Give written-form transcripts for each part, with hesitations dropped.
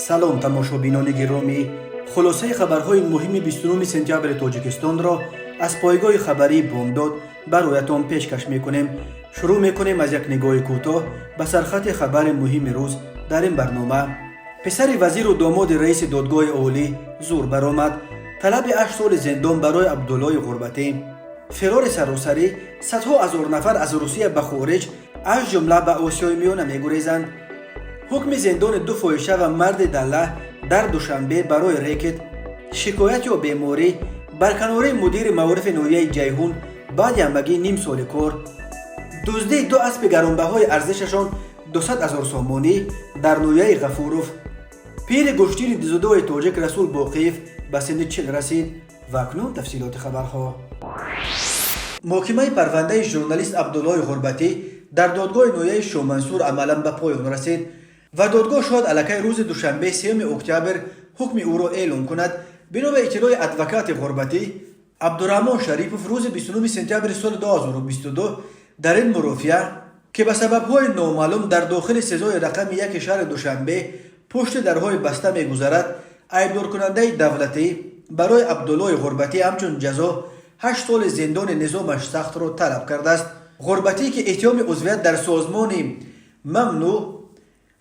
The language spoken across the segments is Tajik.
Салом, тамошобинони гиромӣ! Хулосаи хабарҳои муҳими 29 сентябри Тоҷикистонро аз пойгоҳи хабарии «Бомдод» бароятон пешкаш мекунем. Шурӯъ мекунем аз як нигоҳи кӯтоҳ ба сархати хабари муҳими рӯз. Дар ин барнома: писари вазиру домоди раиси додгоҳи олӣ зур баромад, талаби 8 соли зиндон барои Абдуллои Ғурбатӣ, фирори саросарӣ, садҳо ҳазор нафар аз Русия ба хориҷ, аз ҷумла ба Осиёи Миёна мегурезанд, ҳукми зиндони ду фоҳиша ва марди далла дар Душанбе барои рекет, шикоят ё беморӣ, барканории мудири маорифи ноҳияи Ҷайҳун баъди ҳамагӣ ним соли кор, дуздии ду аспи гаронбаҳои арзишашон 200 ҳазор сомонӣ дар ноҳияи Ғафуров, пири гӯштини дзюдои тоҷик Расул Боқиев ба синни 40 расид. Ва акнун тафсилоти хабарҳо. Муҳокимаи парвандаи журналист Абдуллои Ғурбатӣ дар додгоҳи ноҳияи Шомансур амалан ба поён расид ва додгоҳ шояд аллакай рӯзи душанбе, 3 октябр, ҳукми ӯро эълон кунад. Бино ба иттилои адвокати Ғурбатӣ Абдураҳмон Шарипов, рӯзи 29 сентябри соли 2022 дар ин мурофиа, ки ба сабабҳои номаълум дар дохили СИЗОи рақами яки шаҳри Душанбе пушти дарҳои баста мегузарад, айбдоркунандаи давлатӣ барои Абдуллои Ғурбатӣ ҳамчун ҷазо 8 соли зиндони низомаш сахтро талаб кардааст. Ғурбатӣ, ки иттиҳоми узвият дар созмони мамнӯъ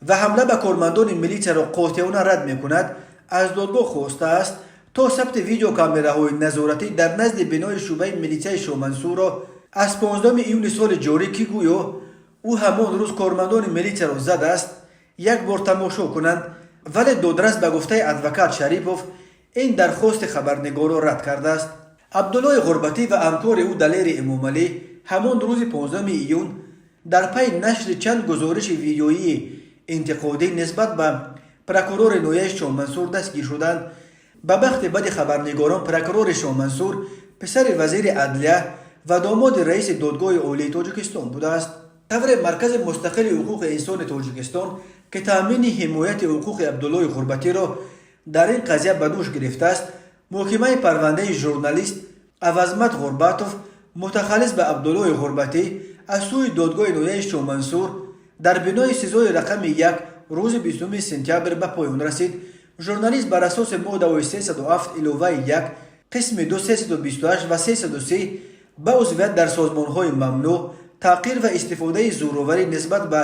ва ҳамла ба кормандони милитсияро қотеона рад мекунад, аз додгоҳ хостааст, то сабти видеокамераҳои назоратӣ дар назди бинои шӯъбаи милитсияи Шомансурро аз 15 июни соли ҷорӣ, ки гӯё ӯ ҳамон рӯз кормандони милитсияро задааст, як бор тамошо кунанд. Вале додрас, ба гуфтаи адвокат Шарипов, ин дархости хабарнигорро рад кардааст. Абдуллои Ғурбатӣ ва ҳамкори ӯ Далери Эмомалӣ ҳамон рӯзи 15 июн дар пайи нашри чанд гузориши видеоии интиқодӣ нисбат ба прокурори ноҳияи Шоҳмансур дастгир шуданд. Ба бахти бади хабарнигорон, прокурори Шоҳмансур писари вазири адлия ва домоди раиси додгоҳи олии Тоҷикистон будааст. Тавре Маркази мустақили ҳуқуқи инсони Тоҷикистон, ки таъмини ҳимояти ҳуқуқи Абдуллои Ғурбатиро дар ин қазия ба дӯш гирифтааст, муҳокимаи парвандаи журналист Авазмат Ғурбатов, мутахаллис ба Абдуллои Ғурбатӣ, аз сӯи додгоҳи ноҳияи Шоҳмансур дар бинои СИЗОи рақами 1 рӯзи 20 сентябр ба поён расид. Журналист бар асоси моддаҳои 307 иловаи 1 қисми 2, 328 ва 330 ба узвият дар созмонҳои мамнӯъ, таҳқир ва истифодаи зӯроварӣ нисбат ба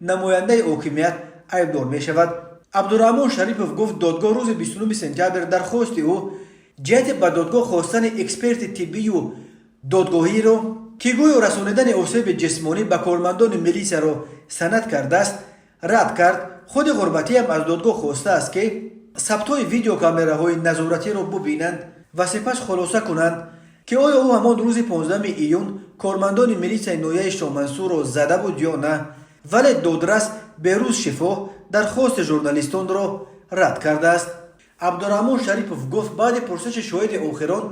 намояндаи ҳокимият айбдор мешавад. Абдураҳмон Шарипов гуфт, додгоҳ рӯзи 29 сентябр дархости ӯ ҷиҳати ба додгоҳ хостани эксперти тиббию додгоҳиро, ки гӯё расонидани осеби ҷисмонӣ ба кормандони милисияро санад кардааст, рад кард. Худи Ғурбатиам аз додгоҳ хостааст, ки сабтҳои видеокамераҳои назоратиро бубинанд ва сипас хулоса кунанд, ки оё ӯ ҳамон рӯзи 15 июн кормандони милисияи ноҳияи Шоҳмансурро зада буд ё на. Вале додрас Берӯз Шифо дархости журналистонро рад кардааст. Абдураҳмон Шарипов гуфт, баъди пурсиши шоҳиди охирон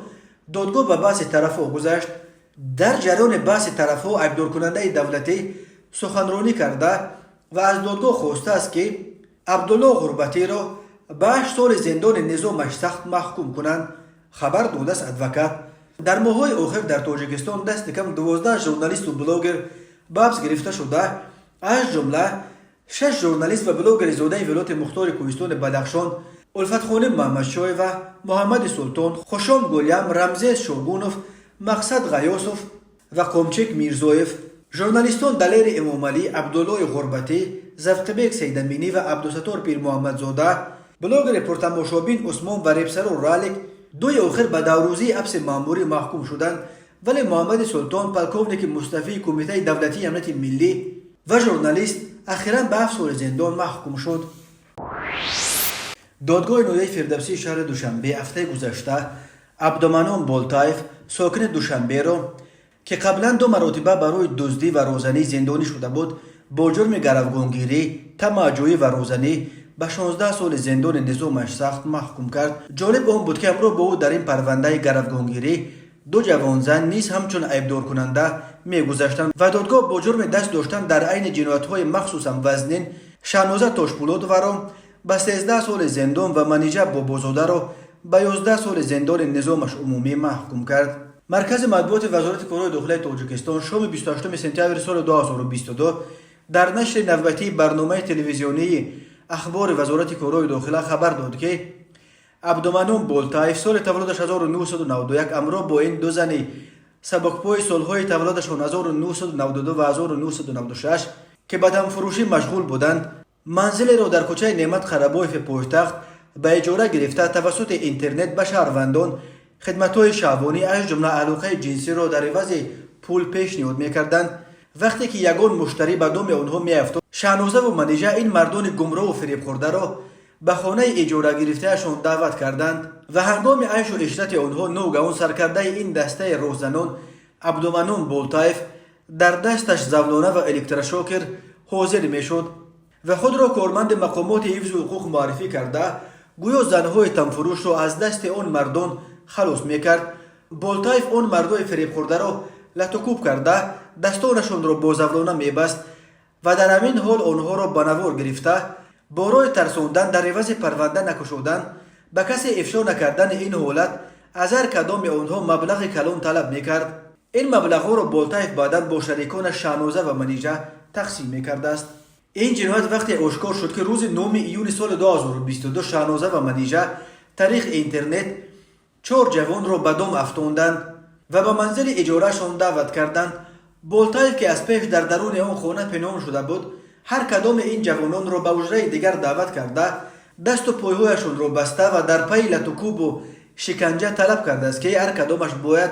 додгоҳ ба баҳси тарафҳо гузашт. Дар ҷараёни баҳси тарафҳо айбдоркунандаи давлатӣ суханронӣ карда ва аз додгоҳ хостааст, ки Абдулло Ғурбатиро ба 8 соли зиндони низомаш сахт маҳкум кунанд, хабар додааст адвокат. Дар моҳҳои охир дар Тоҷикистон дасти кам 12 журналисту блогер ба ҳабс гирифта шуда, аз ҷумла шаш журналист ва блогери зодаи вилояти мухтори кӯҳистони Бадахшон: Улфатхоним Маҳмадшоева, Муҳаммади Султон, Хушом Гулям, Рамзес Шогунов, Мақсад Ғаёсов ва Қомчик Мирзоев. Журналистон Далери Эмомалӣ, Абдуллои Ғурбатӣ, Завқибек Сайдаминӣ ва Абдусаттор Пирмуҳаммадзода, блогери пуртамошобин Усмон ва репсаро Ралик дуи охир ба даврӯзии ҳабси маъмурӣ маҳкум шуданд. Вале Муҳаммади Султон, полковники мустафии Кумитаи давлатии амнияти миллӣ ва журналист, ахиран ба 7 соли зиндон маҳкум шуд. Додгоҳи ноҳияи Фирдавсии шаҳри Душанбе ҳафтаи гузашта Абдуманон Болтаев, сокини Душанберо, ки қаблан ду маротиба барои дуздӣ ва розанӣ зиндонӣ шуда буд, бо ҷурми гаравгонгирӣ, тамаъҷӯӣ ва розанӣ ба 16 соли зиндони низомаш сахт маҳкум кард. Ҷолиб он буд, ки ҳамроҳ бо ӯ дар ин парвандаи гаравгонгирӣ ду ҷавонзан низ ҳамчун айбдоркунанда мегузаштанд ва додгоҳ бо ҷурми даст доштан дар айни ҷиноятҳои махсусан вазнин Шаҳноза Тошпулотоваро ба 13 соли зиндон ва Манижа Бобозодаро ба 11 соли зиндони низомаш умумӣ маҳкум кард. Маркази матбуоти Вазорати корҳои дохилаи Тоҷикистон шоми 28 сентябри соли 2022 дар нашри навбатии барномаи телевизионии Ахбори Вазорати корҳои дохила хабар дод, ки Абдуманон Болтаев соли таваллудаш 1991 ҳамроҳ бо ин ду зани сабукпои солҳои таваллудашон 1992 ва 1996, ки ба танфурӯшӣ машғул буданд, манзилеро дар кӯчаи Неъмат Қарабоеви пойтахт ба иҷора гирифта, тавассути интернет ба шаҳрвандон хидматҳои шаҳвонӣ, аз ҷумла алоқаи ҷинсиро дар ивази пул пешниҳод мекарданд. Вақте ки ягон муштарӣ ба доми онҳо меафтод, Шаҳнозаву Манижа ин мардони гумроҳу фиребхӯрдаро ба хонаи иҷорагирифтаашон даъват карданд ва ҳангоми айшу ишрати онҳо ногаҳон саркардаи ин дастаи роҳзанон Абдуманон Болтаев дар дасташ завлона ва электрошокер ҳозир мешуд ва худро корманди мақомоти ҳифзу ҳуқуқ муаррифӣ карда, гӯё занҳои танфурӯшро аз дасти он мардон халос мекард. Болтаев он мардои фиребхӯрдаро латукӯб карда, дастонашонро бо завлона мебаст ва дар ҳамин ҳол онҳоро ба навор гирифта, бо роҳи тарсондан дар ивази парванда накушодан, ба касе ифшо накардани ин ҳолат аз ҳар кадоми онҳо маблағи калон талаб мекард. Ин маблағҳоро Болтаев баъдан бо шариконаш Шаҳноза ва Манижа тақсим мекардааст. Ин ҷиноят вақте ошкор шуд, ки рӯзи 9 июли соли 2022 Шаҳноза ва Манижа тариқи интернет чор ҷавонро ба дом афтонданд ва ба манзили иҷораашон даъват карданд. Болтаев, ки аз пеш дар даруни он хона пинҳон шуда буд, ҳар кадоми ин ҷавононро ба ҳуҷраи дигар даъват карда, дасту пойҳояшонро баста ва дар пайи латукӯбу шиканҷа талаб кардааст, ки ҳар кадомаш бояд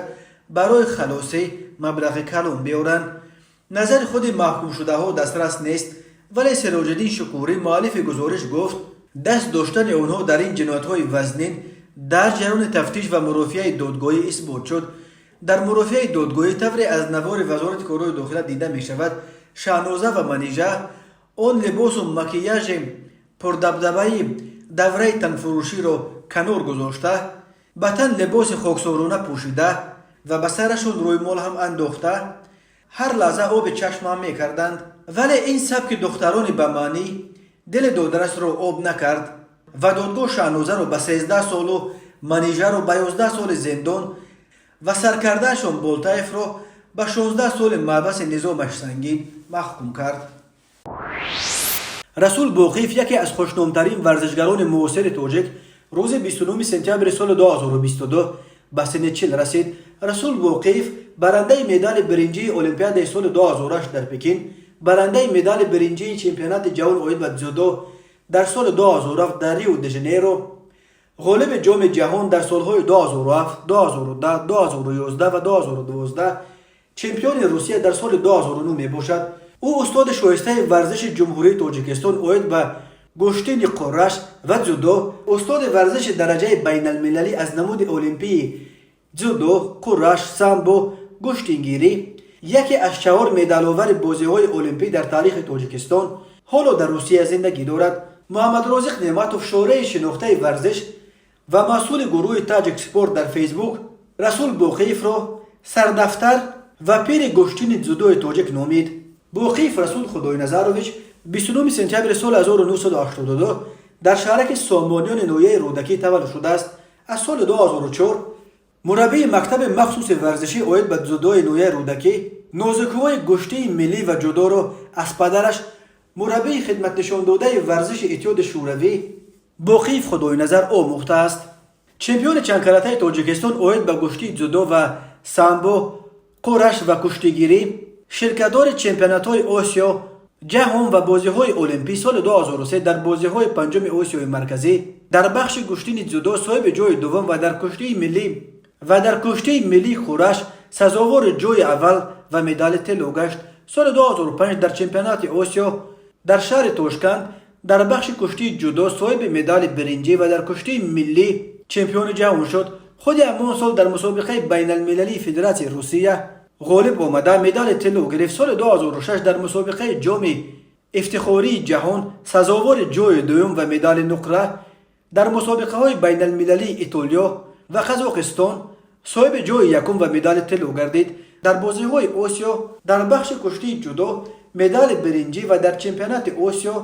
барои халосӣ маблағи калон биёранд. Назари худи маҳкумшудаҳо дастрас нест, вале Сироҷиддин Шукурӣ, муаллифи гузориш, гуфт, даст доштани онҳо дар ин ҷиноятҳои вазнин дар ҷараёни тафтиш ва мурофиаи додгоҳӣ исбот шуд. Дар мурофиаи додгоҳӣ, тавре аз навори Вазорати корҳои дохила дида мешавад, Шаҳноза ва Манижа он либосу макияжи пурдабдабаи давраи танфурӯширо канор гузошта, ба тан либоси хоксорона пӯшида ва ба сарашон рӯймол ҳам андохта, ҳар лаҳза оби чашмам мекарданд. Вале ин сабки духтарони ба маънӣ дили додрасро об накард ва додгоҳ Шаҳнозаро ба 13 солу Манижаро ба 11 соли зиндон ва саркардаашон Болтаевро ба 16 соли маҳбаси низомаш сангин маҳкум кард. Расул Боқиев, яке аз хушномтарин варзишгарони муосири тоҷик, рӯзи 29 сентябри соли 2022 ба синни 40 расид. Расул Боқиев барандаи медали биринҷии Олимпиадаи соли 2008 дар Пекин, барандаи медали биринҷии чемпионати ҷаҳон оид ба дзюдо дар соли 2007 дар Рио де Жанейро, ғолиби Ҷоми ҷаҳон дар солҳои 2007, 2010, 2011 ва 2012, чемпиони Русия дар соли 2009 мебошад. Ӯ устоди шоистаи варзиши Ҷумҳурии Тоҷикистон оид ба гӯштини қураш ва дзюдо, устоди варзиши дараҷаи байналмилалӣ аз намуди олимпии дзюдо, қураш, самбо, гӯштингирӣ, яке аз чаҳор медаловари бозиҳои олимпӣ дар таърихи Тоҷикистон, ҳоло дар Русия зиндагӣ дорад. Муҳаммадрозиқ Неъматов, шореҳи шинохтаи варзиш ва масъули гурӯҳи Таҷик Спорт дар Фейсбук, Расул Боқиевро сардафтар ва пири гӯштини дзюдои тоҷик номид. Боқиев Расул Худойназарович 29 сентябри соли 1982 дар шаҳраки Сомониёни ноҳияи Рӯдакӣ таваллуд шудааст. Аз соли 2004 мураббии мактаби махсуси варзишӣ оид ба дзюдои ноҳияи Рӯдакӣ. Нозукиҳои гӯштии миллӣ ва ҷудоро аз падараш, мураббии хидматнишондодаи варзиши Иттиҳоди Шӯравӣ Боқиев Худойназар омӯхтааст. Чемпиони чандкаратаи Тоҷикистон оид ба гӯштии дзюдо ва самбо, қураш ва куштигирӣ, ширкатдори чемпионатҳои Осиё, ҷаҳон ва бозиҳои олимпӣ, соли 2003 дар бозиҳои панҷуми Осиёи Марказӣ дар бахши гӯштини дзюдо соҳиби ҷои дуввум ва дар куштии миллии қураш сазовори ҷои аввал ва медали тилло гашт. Соли 2005 дар чемпионати Осиё дар шаҳри Тошканд дар бахши куштии ҷудо соҳиби медали биринҷӣ ва дар куштии миллӣ чемпиони ҷаҳон шуд. Худи ҳамон сол дар мусобиқаи байналмилалии Федератсияи Русия ғолиб омада, медали тилло гирифт. Соли 2006 дар мусобиқаи Ҷоми ифтихории ҷаҳон сазовори ҷои дуюм ва медали нуқра, дар мусобиқаҳои байналмилалии Итолиё ва Қазоқистон соҳиби ҷои якум ва медали тилло гардид. Дар бозиҳои Осиё дар бахши куштии ҷудо медали биринҷӣ ва дар чемпионати Осиё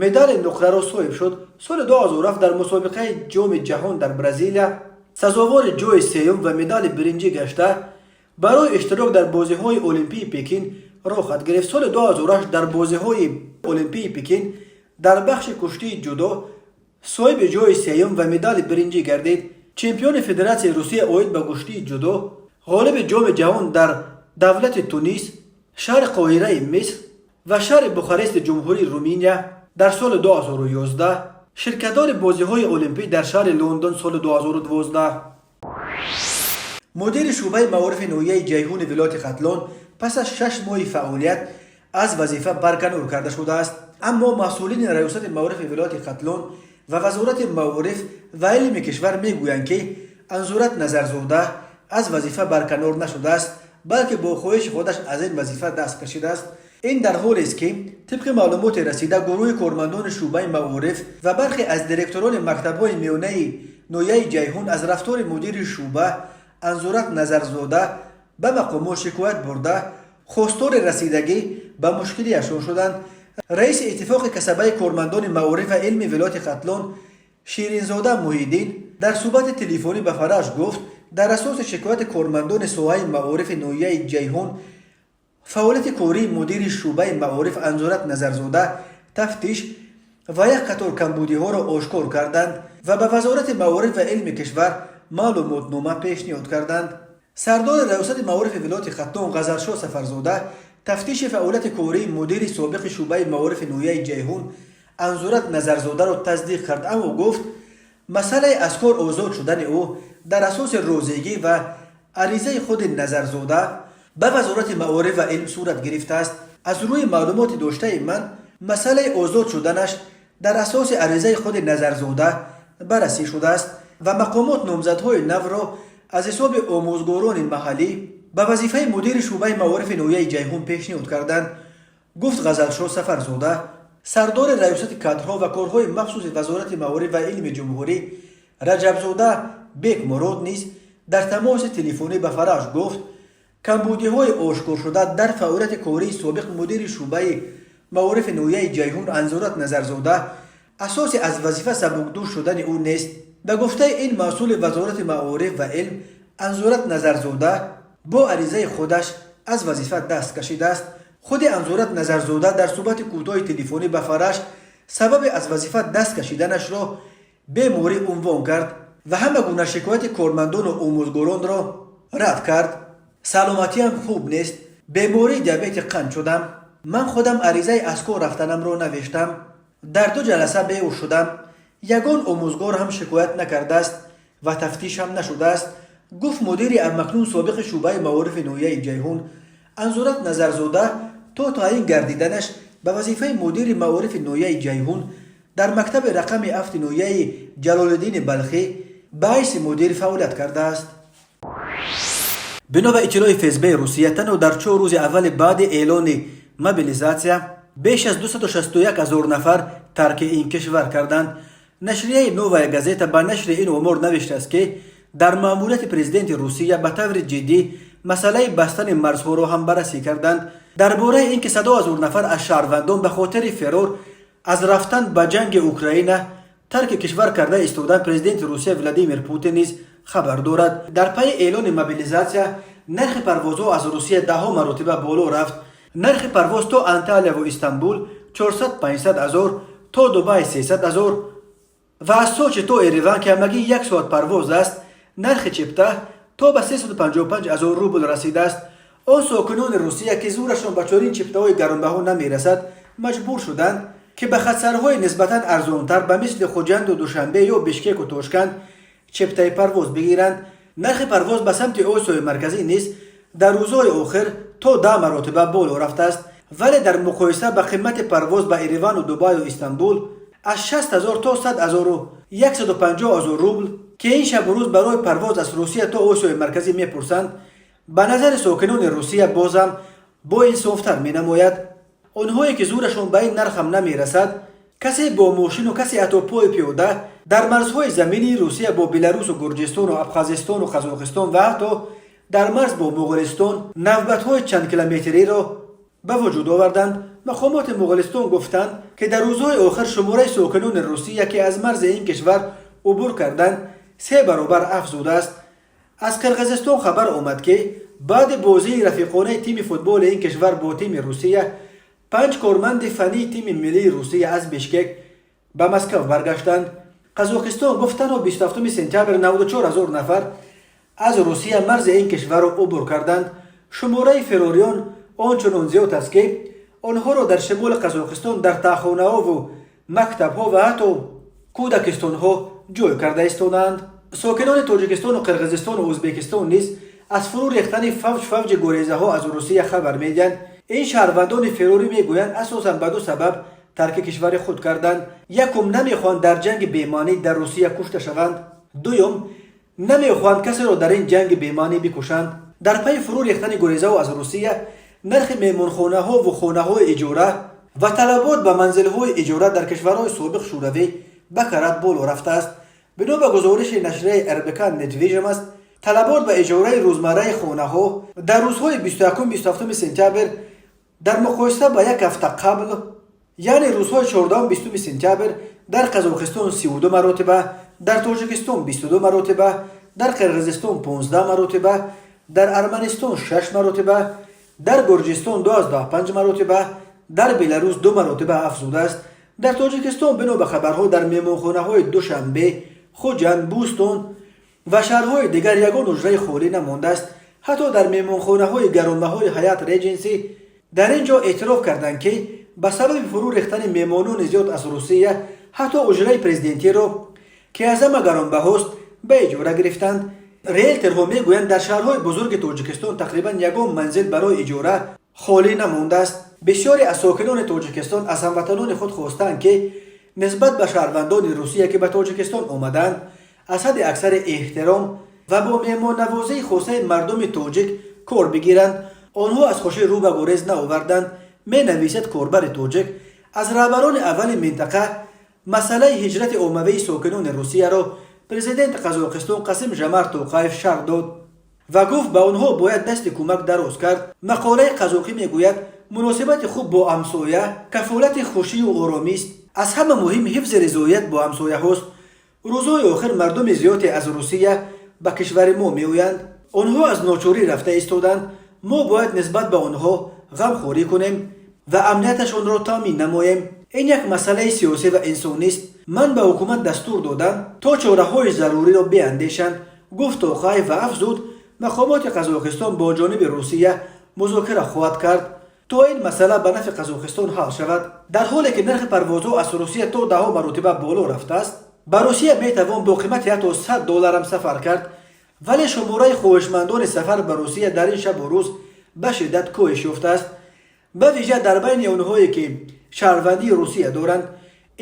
медали нуқраро соҳиб шуд. Соли 2007 дар мусобиқаи Ҷоми ҷаҳон дар Бразилия сазовори ҷои сеюм ва медали биринҷӣ гашта, барои иштирок дар бозиҳои олимпии Пекин роҳхат гирифт. Соли 2008 дар бозиҳои олимпии Пекин Дар бахши куштии ҷудо соҳиби ҷои сеюм ва медали биринҷӣ гардид. Чемпиони Федератсияи Русия оид ба гуштии ҷудо, ғолиби Ҷоми ҷаҳон дар давлати Тунис, шаҳри Қоҳираи Миср ва шаҳри Бухарести Ҷумҳурии Руминия дар соли 2011, ширкатдори бозиҳои олимпӣ дар шаҳри Лондон соли 2012. Мудири шӯъбаи маорифи ноҳияи Ҷайҳуни вилояти Хатлон пас аз 6 моҳи фаъолият аз вазифа барканор карда шудааст. Аммо масъулини раёсати маорифи вилояти Хатлон ва Вазорати маориф ва илми кишвар мегӯянд, ки Анзурат Назарзода аз вазифа барканор нашудааст, балки бо хоҳиши худаш аз ин вазифа даст кашидааст. Ин дар ҳолест, ки тибқи маълумоти расида, гурӯҳи кормандони шӯъбаи маориф ва бархе аз директорони мактабҳои миёнаи ноҳияи Ҷайҳун аз рафтори мудири шӯъба Анзурат Назарзода ба мақомот шикоят бурда, хостори расидагӣ ба мушкилиашон шуданд. Раиси Иттифоқи касабаи кормандони маориф ва илми вилояти Хатлон Ширинзода Муҳиддин дар суҳбати телефонӣ ба Фараш гуфт, дар асоси шикояти кормандони соҳаи маорифи ноҳияи Ҷайҳун фаъолияти кории мудири шӯъбаи маориф Анзурат Назарзода тафтиш ва як қатор камбудиҳоро ошкор карданд ва ба Вазорати маориф ва илми кишвар маълумотнома пешниҳод карданд. Сардори раёсати маорифи вилояти Хатлон Ғазалшоҳ Сафарзода тафтиши фаъолияти кории мудири собиқи шӯъбаи маорифи ноҳияи Ҷайҳун Анзурат Назарзодаро тасдиқ кард, аммо гуфт, масъалаи аз кор озод шудани ӯ дар асоси розигӣ ва аризаи худи Назарзода ба Вазорати маориф ва илм сурат гирифтааст. Аз рӯи маълумоти доштаи ман, масъалаи озод шуданаш дар асоси аризаи худи Назарзода баррасӣ шудааст ва мақомот номзадҳои навро аз ҳисоби омӯзгорони маҳаллӣ ба вазифаи мудири шӯъбаи маорифи ноҳияи Ҷайҳун пешниҳод карданд, гуфт Ғазалшоҳ Сафарзода. Сардори раёсати кадрҳо ва корҳои махсуси Вазорати маориф ва илми ҷумҳурӣ Раҷабзода Бекмурод низ дар тамоси телефонӣ ба Фараш гуфт, камбудиҳои ошкоршуда дар фаъолияти кории собиқ мудири шӯъбаи маорифи ноҳияи Ҷайҳун Анзурат Назарзода асоси аз вазифа сабукдӯш шудани ӯ нест. Ба гуфтаи ин масъули Вазорати маориф ва илм, Анзурат Назарзода бо аризаи худаш аз вазифа даст кашидааст. Худи Анзурат Назарзода дар суҳбати кӯтоҳи телефонӣ ба Фараш сабаби аз вазифа даст кашиданашро беморӣ унвон кард ва ҳама гуна шикояти кормандону омӯзгоронро рад кард. Саломатиам хуб нест, бемории диабети қанд шудам. Ман худам аризаи аз кор рафтанамро навиштам, дар ду ҷаласа беҳуш шудам. Ягон омӯзгор ҳам шикоят накардааст ва тафтиш ҳам нашудааст, гуфт мудири амакнун собиқи шӯъбаи маорифи ноҳияи Ҷайҳун. Анзурат Назарзода то таъин гардиданаш ба вазифаи мудири маорифи ноҳияи Ҷайҳун дар мактаби рақами 7-и ноҳияи Ҷалолиддини Балхӣ ба ҳайси мудир фаъолият кардааст. Бино ба иттилои ФСБ Русия, танҳо дар 4 рӯзи аввали баъди эълони мобилизатсия беш аз 261 ҳазор нафар тарки ин кишвар карданд. Нашрияи Новая газета ба нашри ин омор навиштааст, ки дар маъмурияти президенти Русия ба таври ҷиддӣ масъалаи бастани марзҳоро ҳам баррасӣ карданд. Дар бораи ин ки садо ҳазор нафар аз шаҳрвандон ба хотири ферор аз рафтан ба ҷанги Украина тарки кишвар карда истодан, президенти Русия Владимир Путин низ хабар дорад. Дар пайи эълони мобилизатсия нархи парвозҳо аз Русия даҳҳо маротиба боло рафт. Нархи парвоз то Анталияву Истанбул 400-500 ҳазор, то Дубай 300 ҳазор ва аз Сочи то Ереван, ки ҳамагӣ як соат парвоз аст, нархи чипта то ба 355 ҳазор рубл расидааст. Он сокинони Русия, ки зӯрашон ба чунин чиптаҳои гаронбаҳо намерасад, маҷбур шуданд, ки ба хатсайрҳои нисбатан арзонтар, ба мисли Хуҷанду Душанбе ё Бишкеку Тошканд, чиптаи парвоз бигиранд. Нархи парвоз ба самти Осиёи Марказӣ низ дар рӯзҳои охир то 10 маротиба боло рафтааст, вале дар муқоиса ба қимати парвоз ба Еревану Дубаю Истанбул аз 60 ҳазор то 100 ҳазору 150 ҳазор рубл, ки ин шабу рӯз барои парвоз аз Русия то Осиёи Марказӣ мепурсанд, ба назари сокинони Русия бозам боинсофтар менамояд. Онҳое, ки зӯрашон ба ин нархам намерасад, касе бо мошину, касе ҳатто пои пиёда дар марзҳои заминии Русия бо Беларусу Гурҷистону Абхазистону Қазоқистон ва ҳатто дар марз бо Моғулистон навбатҳои чандкилометриро ба вуҷуд оварданд. Мақомоти Моғулистон гуфтанд, ки дар рӯзҳои охир шумораи сокинони Русия, ки аз марзи ин кишвар убур карданд, се баробар афзудааст. Аз Қирғизистон хабар омад, ки баъди бозии рафиқонаи тими футболи ин кишвар бо тими Русия Панҷ корманди фаннии тими миллии Русия аз Бишкек ба Москав баргаштанд. Қазоқистон гуфт, танҳо 27 сентябр 94 ҳазор нафар аз Русия марзи ин кишварро убур карданд. Шумораи фирориён он чунон зиёд аст, ки онҳоро дар шимоли Қазоқистон дар таҳхонаҳову мактабҳо ва ҳатто кӯдакистонҳо ҷой карда истодаанд. Сокинони Тоҷикистону Қирғизистону Ӯзбекистон низ аз фурӯ рехтани фавҷ фавҷи гурезаҳо аз Русия хабар медиҳанд. Ин шаҳрвандони фирорӣ мегӯянд, асосан ба ду сабаб тарки кишвари худ карданд: якум, намехоҳанд дар ҷанги бемаънӣ дар Русия кушта шаванд, дуюм, намехоҳанд касеро дар ин ҷанги бемаънӣ бикушанд. Дар пайи фурӯ рехтани гурезаҳо аз Русия, нархи меҳмонхонаҳову хонаҳои иҷора ва талабот ба манзилҳои иҷора дар кишварҳои собиқ Шӯравӣ ба карат боло рафтааст. Бино ба гузориши нашрияи РБК Недвижимость, талабот ба иҷораи рӯзмарраи хонаҳо дар рӯзҳои 21-27 сентябр дар муқоиса ба як ҳафта қабл, яъне рӯзҳои 14-20 сентябр, дар Қазоқистон 32 маротиба, дар Тоҷикистон 22 маротиба, дар Қирғизистон 15 маротиба, дар Арманистон 6 маротиба, дар Гурҷистон 25 маротиба, дар Беларус 2 маротиба афзудааст. Дар Тоҷикистон, бино ба хабарҳо, дар меҳмонхонаҳои Душанбе, Хуҷанд, Бӯстон ва шаҳрҳои дигар ягон ҳуҷраи холӣ намондааст, ҳатто дар меҳмонхонаҳои гаронбаҳои Ҳаят Реҷенси. Дар ин ҷо эътироф карданд, ки ба сабаби фурӯ рехтани меҳмонони зиёд аз Русия, ҳатто ҳуҷраи президентиро, ки аз ҳама гаронбаҳост, ба иҷора гирифтанд. Риелторҳо мегӯянд, дар шаҳрҳои бузурги Тоҷикистон тақрибан ягон манзил барои иҷора холӣ намондааст. Бисёре аз сокинони Тоҷикистон аз ҳамватанони худ хостаанд, ки нисбат ба шаҳрвандони Русия, ки ба Тоҷикистон омадаанд, аз ҳадди аксари эҳтиром ва бо меҳмоннавозии хосаи мардуми тоҷик кор бигиранд. Онҳо аз хушӣ рӯ ба гурез наоварданд, менависад корбари тоҷик. Аз раҳбарони аввали минтақа масъалаи ҳиҷрати оммавии сокинони Русияро президенти Қазоқистон Қасим Жамар Тоқаев шарҳ дод ва гуфт, ба онҳо бояд дасти кӯмак дароз кард. Мақолаи қазоқӣ мегӯяд, муносибати хуб бо ҳамсоя кафолати хушию оромист. Аз ҳама муҳим ҳифзи ризоят бо ҳамсояҳост. Рӯзҳои охир мардуми зиёде аз Русия ба кишвари мо меоянд. Онҳо аз ночорӣ рафта истоданд. Мо бояд нисбат ба онҳо ғамхорӣ кунем ва амнияташонро таъмин намоем. Ин як масъалаи сиёсӣ ва инсонист. Ман ба ҳукумат дастур додам, то чораҳои заруриро биандешанд, гуфт Тоқаев ва афзуд, мақомоти Қазоқистон бо ҷониби Русия музокира хоҳад кард, то ин масъала ба нафъи Қазоқистон ҳал шавад. Дар ҳоле ки нархи парвозҳо аз Русия то даҳо маротиба боло рафтааст, ба Русия метавон бо қимати ҳатто 100 долларам сафар кард, вале шумораи хоҳишмандони сафар ба Русия дар ин шабу рӯз ба шиддат коҳиш ёфтааст, ба вижа дар байни онҳое, ки шаҳрвандии Русия доранд.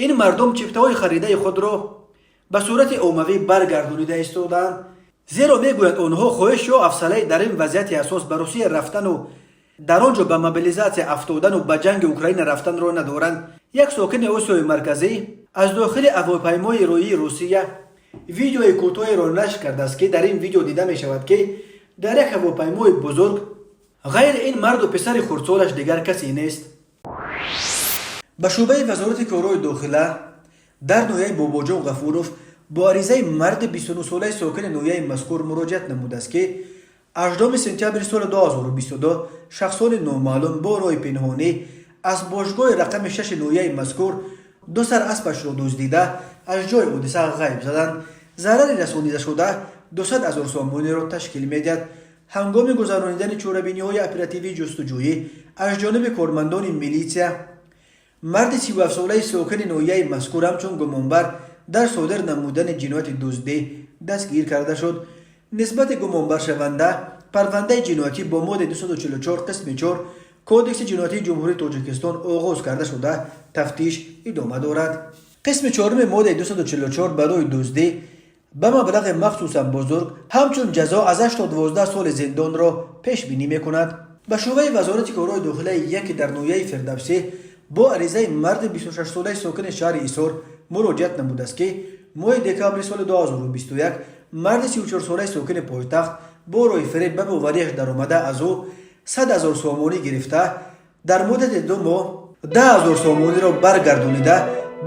Ин мардум чиптаҳои харидаи худро ба сурати оммавӣ баргардонида истодаанд, зеро, мегӯянд онҳо, хоҳиш ё афсалаи дар ин вазъияти ҳассос ба Русия рафтану дар он ҷо ба мобилизатсия афтодану ба ҷанги Украина рафтанро надоранд. Як сокини Осиёи Марказӣ аз дохили ҳавопаймои роии Русия видеои кӯтоҳеро нашр кардааст, ки дар ин видео дида мешавад, ки дар як ҳавопаймои бузург ғайри ин марду писари хурдсолаш дигар касе нест. Ба шӯъбаи Вазорати корҳои дохила дар ноҳияи Бобоҷон Ғафуров бо аризаи марди 29-солаи сокини ноҳияи мазкур муроҷиат намудааст, ки 8 сентябри соли 2022 шахсони номаълум бо роҳи пинҳонӣ аз бошгоҳи рақами шаши ноҳияи мазкур ду сар аспашро дуздида, аз ҷои ҳодиса ғайб заданд. Зарари расонидашуда 200 ҳазор сомониро ташкил медиҳад. Ҳангоми гузаронидани чорабиниҳои оперативии ҷустуҷӯӣ аз ҷониби кормандони милитсия, марди 37-солаи сокини ноҳияи мазкур ҳамчун гумонбар дар содир намудани ҷинояти дуздӣ дастгир карда шуд. Нисбати гумонбаршаванда парвандаи ҷиноятӣ бо моддаи 244 қисми 4 Кодекси ҷиноятии Ҷумҳурии Тоҷикистон оғоз карда шуда, тафтиш идома дорад. Қисми чоруми моддаи 244 барои дуздӣ ба маблағи махсусан бузург ҳамчун ҷазо аз 8 то 12 соли зиндонро пешбинӣ мекунад. Ба шӯъбаи Вазорати корҳои дохилаи яке дар ноҳияи Фирдавсӣ бо аризаи марди 26-солаи сокини шаҳри Ҳисор муроҷиат намудааст, ки моҳи декабри соли 2021 марди 34-солаи сокини пойтахт бо роҳи фиреб ба боварияш даромада, аз ӯ 100 ҳазор сомонӣ гирифта, дар муддати 2 моҳ 10 ҳазор сомониро баргардонида,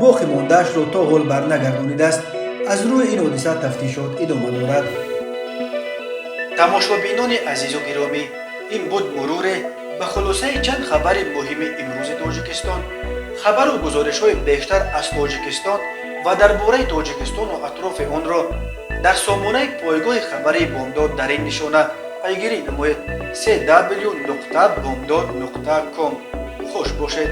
боқӣ мондаашро то ҳол барнагардонидааст. Аз рӯи ин ҳодиса тафтишот идома дорад. Тамошобинони азизу гиромӣ, ин буд муруре Ба хулосаи чанд хабари муҳими имрӯзи Тоҷикистон. Хабару гузоришҳои бештар аз Тоҷикистон ва дар бораи Тоҷикистону атрофи онро дар сомонаи пойгоҳи хабарии Бомдод дар ин нишона пайгирӣ намоед: cw.bomdod.com. Хуш бошед.